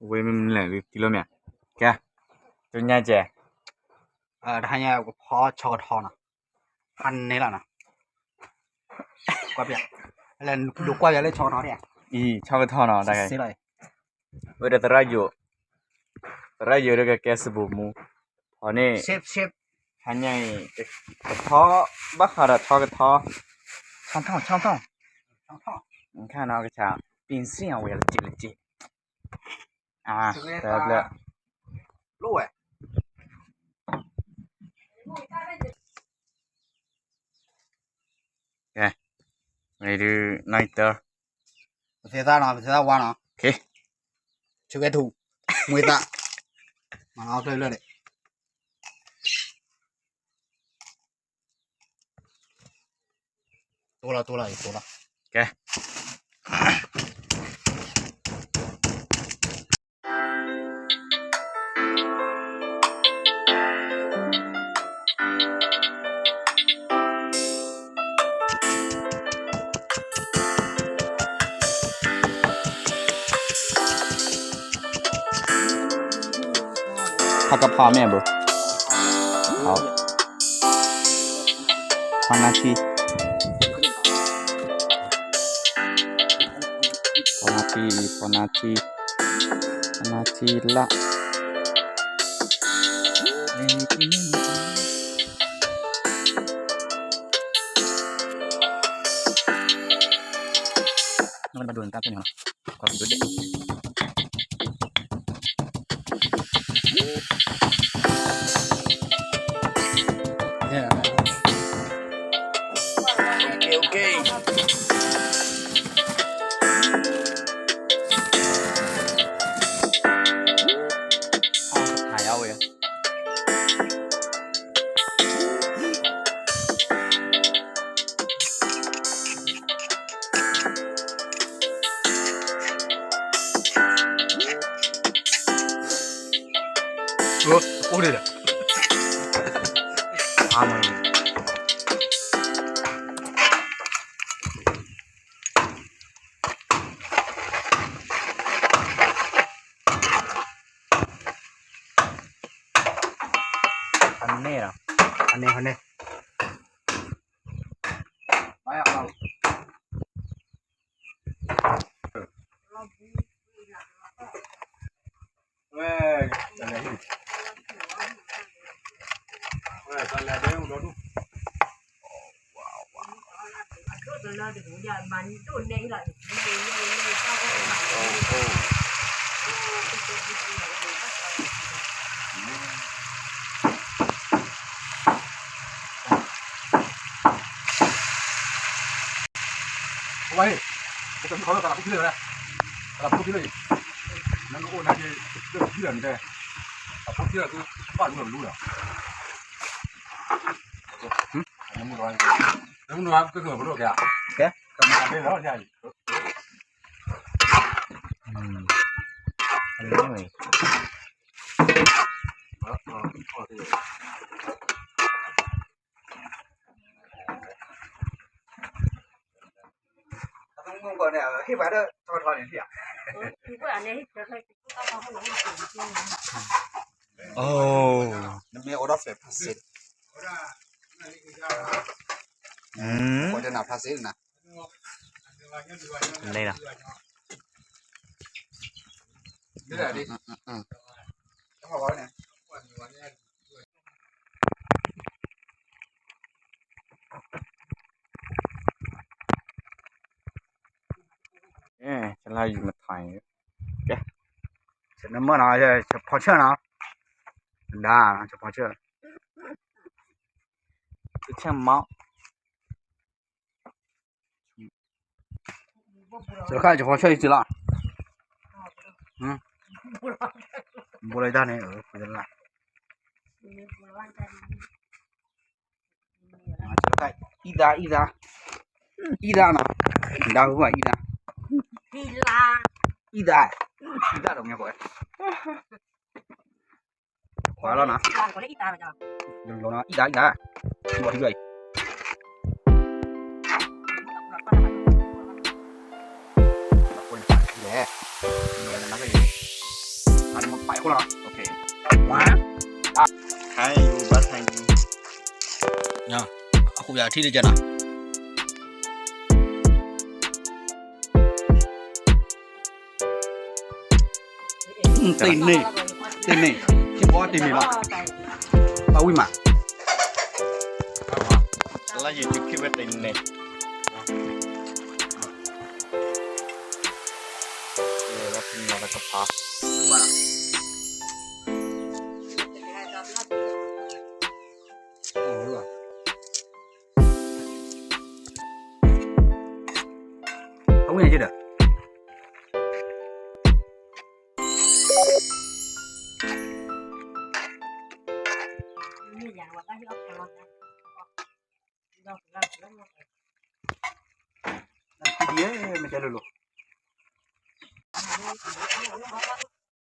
ဝဲမ့ၢ်လဲၣ် တံၤလီၤမ့ၢ်, ကဲ, တညါကဲ, တဟါညါကဖီဆီကထီနီၤ, ဟါန့ၣ်လီၤနီၤ, ကွၢ်ပျဲ, လဲၤဒိးကွၢ်ပျဲလၢဆီကထီန့ၣ်, အံၤ ဆီကထီနီၤ, တၢ်ဂ့ၢ်, ဝဲဒီးသရၣ်ယိၤ, သရၣ်ယိၤဒီးကကဲစဘိးမူ, ဖီန့ၣ်, ဟါညါအံၤ, ကထီ, ဘၣ်ဃးဒီးဆီကထီ, ဆီထီ, ဆီထီ, ဆီထီ, ခါနီၤကဆၣ်, ပင်စင်အဝဲလၢက့လၢက့ အါ, တဘျၢ, လိၣ်ဝဲ, ကဲ, ဝဲဒုး နီၢ်တၢ, ပသဲသၣ်နီၤ, ပသဲသၣ်ဝါနီၤ, ဆၢကဲထူ, မွေသၣ်, မၤနီၣ်ဖျၢၣ်ဖျၢၣ်န့ၣ် တိၢ်လီၤ တိၢ်လီၤ ယတိၢ်လီၤ, ကဲ, ဟးကဖးမ့ၢ်ဘိ, ဖီနါထံ, ဖီနါထံ, ဖီနါထံ, ဖီနါထံလၢ် နဘၣ်ဒိနတၢ်ဖဲန့ၣ်လီၤ, ကွၢ်ဖုဒိၣ်ဒဲး, အိၣ်ဒံးလီၤ, အါမး အန့ၣ်လီၤ, အန့ၣ် အန့ၣ်, ဝဲ, ဝဲ, ဝဲ, တမ့ၢ်ခီလၢသရၣ်ဖိခံလၢာ်ဝဲ, သရၣ်ဖိခံလၢာ်အံၤ, နအိၣ်နၤက့ၤ, လၢခံလၢာ်န့ၣ်တဲ, သရၣ်ဖိခံလၢာ်သု, ဘၣ်လူလီၤလူလီၤ, နမူနၤ, နမူနၤကကပဒိၣ်ကဲ, ကဲ, ကမၤဘဲလီၤ, နမ့ၢ်အိၣ်ဒီးဖဲဖးစ့, အိၣ်ဒီးနဖးစ့နၤ, လဲၤလီၤ, ကဲ, နမၢနီၤ, ဖီဆၢနီၤ, ဒါ, ဖီဆၢ, တဆၢမီၤ တခါ ယဖီဆၢယစံးလီၤ, ဘိလၢတၢ်န့ၣ်, တခါ, အံသါ, အံသါ, အံသါနီၤ, ဒါဟူဘၣ်အံသါ, အံသါ, အံသါဒီးမ့ၢ်ကွၢ် ကွၢ်လီၤနီၤ, လီၤနီၤ, အံသါ အံသါ, ဘီထံဘျီအံၤ, လဲၣ်, လဲၣ်, โอเค ဝါ ထိုင်ယူ ဘၣ်ထိုင်ယူ အဃိယထံၣ်တကဲနၤ တ့ၢ်န့ၢ် တ့ၢ်န့ၢ် ထံဘီတ့ၢ်န့ၢ်လီၤ ဘၣ်ဝံၣ်မး လၢယထံၣ်ဝဲတ့ၢ်န့ၢ် လၢထံၣ်န့ၢ်လီၤတကဖး အဝဲန့ၣ်ဒီး PDF မ့ၢ်တဲလိၤလိၤ